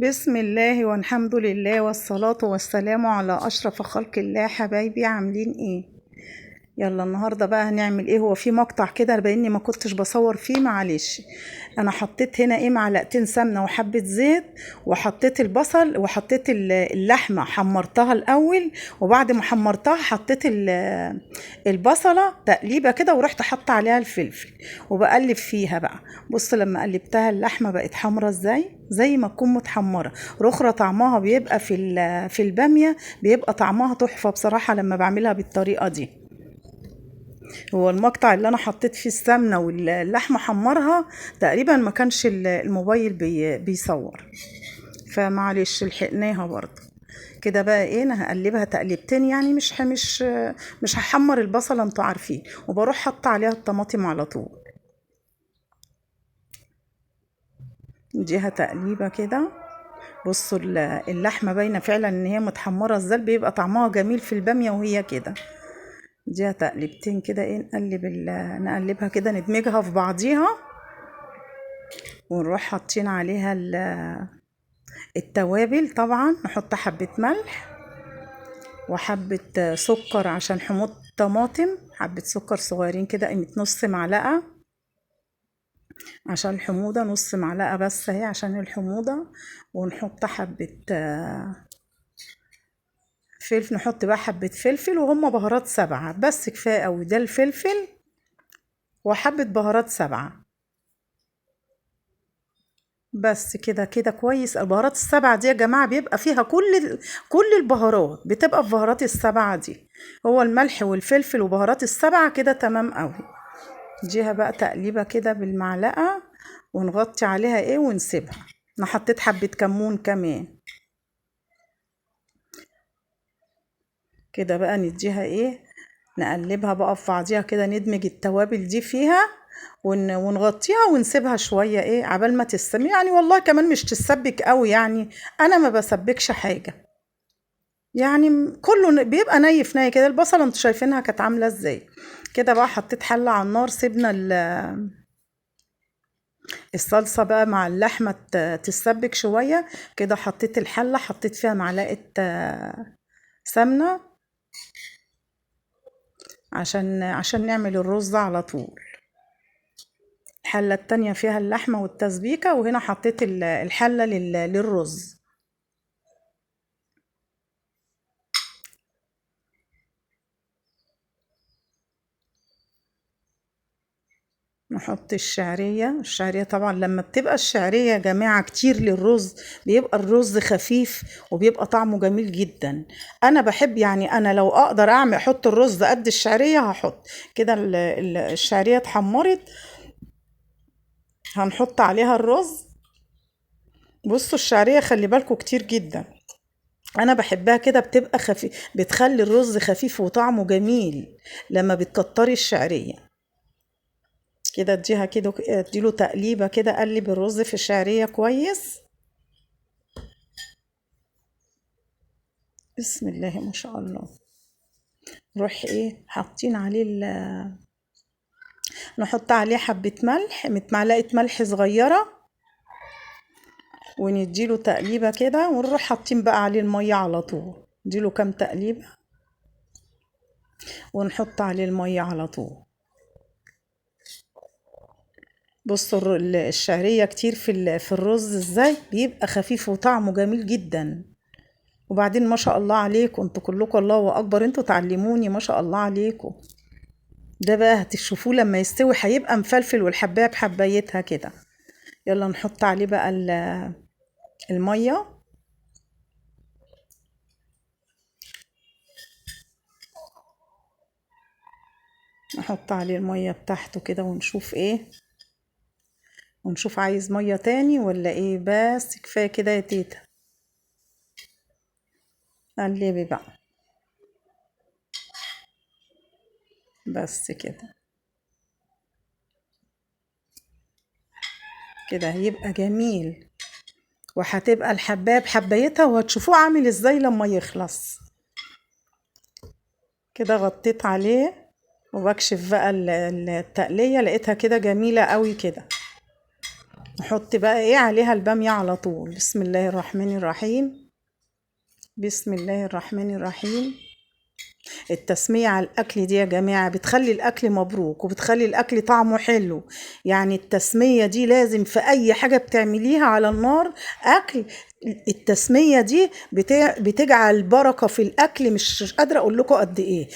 بسم الله والحمد لله والصلاة والسلام على أشرف خلق الله. حبايبي عاملين ايه؟ يلا النهاردة بقى هنعمل ايه؟ هو في مقطع كده باني ما كنتش بصور فيه، معلش. انا حطيت هنا ايه؟ معلقتين سمنة وحبة زيت، وحطيت البصل وحطيت اللحمة، حمرتها الاول، وبعد ما حمرتها حطيت البصلة تقليبة كده، ورحت حاطة عليها الفلفل وبقلب فيها بقى. بص لما قلبتها اللحمة بقت حمرة ازاي، زي ما تكون متحمرة رخرة. طعمها بيبقى في البامية بيبقى طعمها تحفة بصراحة لما بعملها بالطريقة دي. هو المقطع اللي انا حطيت فيه السمنة واللحمة حمرها تقريبا ما كانش الموبايل بيصور، فمعلش لحقناها برضه كده. بقى ايه، انا هقلبها تقلبتين، يعني مش هحمر البصله، انتوا عارفين، وبروح حاطه عليها الطماطم على طول. نديها تقليبه كده. بصوا اللحمة باينة فعلا ان هي متحمره ازاي، بيبقى طعمها جميل في الباميه وهي كده. نديها تقلبتين كده، ايه، نقلبها كده، ندمجها في بعضيها، ونروح حاطين عليها التوابل. طبعا نحط حبة ملح وحبة سكر عشان حموض طماطم، حبة سكر صغيرين كده، قيمة نص معلقة عشان الحموضة، نص معلقة بس اهي عشان الحموضة. ونحط حبة فلفل، نحط بقى حبة فلفل، وهم بهارات 7 بس كفاية قوي. ده الفلفل وحبة بهارات 7 بس كده، كده كويس. البهارات ال7 دي يا جماعة بيبقى فيها كل البهارات، بتبقى في بهارات ال7 دي، هو الملح والفلفل وبهارات ال7 كده تمام قوي. نديها بقى تقليبة كده بالمعلقة، ونغطي عليها ايه ونسيبها. انا حطيت حبة كمون كمان كده بقى. نديها ايه، نقلبها بقى في بعضيها كده، ندمج التوابل دي فيها ونغطيها ونسيبها شوية ايه عبال ما تستوي. يعني والله كمان مش تتسبك قوي، يعني انا ما بسبكش حاجة، يعني كله بيبقى ني في ني كده. البصلة انتوا شايفينها كانت عاملة ازاي كده. بقى حطيت حلة على النار، سيبنا الصلصة بقى مع اللحمة تتسبك شوية كده. حطيت الحلة، حطيت فيها معلقة سمنة عشان نعمل الرز على طول. الحلة التانية فيها اللحمة والتسبيكة، وهنا حطيت الحلة للرز. نحط الشعرية. الشعرية طبعا لما بتبقى الشعرية يا جماعة كتير للرز بيبقى الرز خفيف وبيبقى طعمه جميل جدا. انا بحب، يعني انا لو اقدر احط الرز قد الشعرية هحط كده. الشعرية اتحمرت، هنحط عليها الرز. بصوا الشعرية خلي بالكم كتير جدا، انا بحبها كده، بتبقى خفيف، بتخلي الرز خفيف وطعمه جميل لما بتكتري الشعرية كده. اديها كده، اديله تقليبه كده، قلب الرز في الشعرية كويس. بسم الله ما شاء الله. نروح ايه حاطين عليه نحط عليه حبه ملح، معلقه ملح صغيرة، ونديله تقليبه كده، ونروح حاطين بقى عليه المية على طول. نديله كام تقليبه ونحط عليه المية على طول. بصوا الشعرية كتير في الرز ازاي بيبقى خفيف وطعمه جميل جدا. وبعدين ما شاء الله عليكم انتوا كلكم، الله اكبر، انتوا تعلموني ما شاء الله عليكم. ده بقى هتشوفوه لما يستوي هيبقى مفلفل والحبايه بحبايتها كده. يلا نحط عليه بقى المية. نحط عليه المية بتاعته كده ونشوف ايه، ونشوف عايز مية تاني ولا ايه. بس كفاية كده يا تيتا، قلبي بقى بس كده. كده هيبقى جميل، وهتبقى الحبايه بحبايتها، وهتشوفوه عامل ازاي لما يخلص كده. غطيت عليه وبكشف بقى التقليه، لقيتها كده جميلة قوي كده. نحط بقى ايه عليها البامية على طول. بسم الله الرحمن الرحيم، بسم الله الرحمن الرحيم. التسمية على الأكل دي يا جماعة بتخلي الأكل مبروك وبتخلي الأكل طعمه حلو. يعني التسمية دي لازم في أي حاجة بتعمليها على النار أكل، التسمية دي بتجعل بركة في الأكل، مش قادرة أقول لكم قد إيه.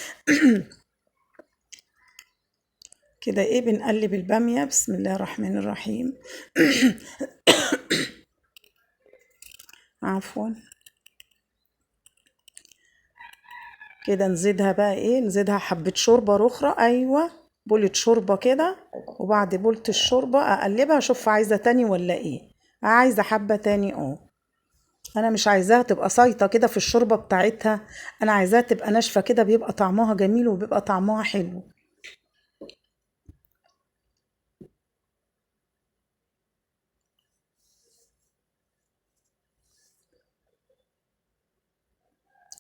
كده إيه بنقلب البامية. بسم الله الرحمن الرحيم. عفوا. كده نزيدها بقى ايه، نزيدها حبة شوربة اخرى. ايوه بولة شوربة كده، وبعد بولة الشوربة اقلبها اشوف عايزة تاني ولا ايه. عايزة حبة تاني. انا مش عايزاها تبقى سايطة كده في الشوربة بتاعتها، انا عايزاها تبقى ناشفة كده، بيبقى طعمها جميل وبيبقى طعمها حلو.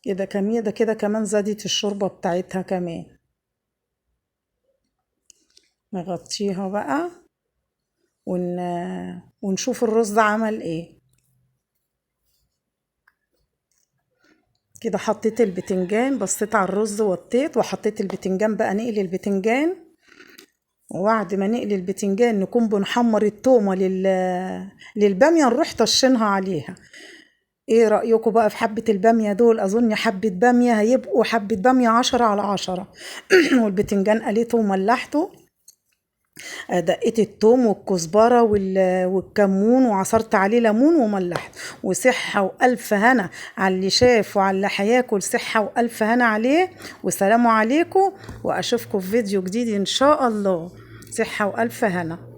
كده كمية ده كده كمان زادت الشوربة بتاعتها كمان. نغطيها بقى ونشوف الرز ده عمل ايه. كده حطيت البتنجان، بصيت على الرز وطيت وحطيت البتنجان بقى. نقلي البتنجان، وبعد ما نقلي البتنجان نكون بنحمر التومة للبامية، نروح طشينها عليها. ايه رأيكم بقى في حبة البامية دول؟ اظن حبة بامية هيبقوا حبة بامية 10 على 10. والبتنجان قليته وملحته، دقيت التوم والكزبرة والكمون وعصرت عليه ليمون وملحت. وصحة وألف هنا على اللي شاف وعلى اللي هياكل، صحة وألف هنا عليه. وسلام عليكم، وأشوفكم في فيديو جديد إن شاء الله. صحة وألف هنا.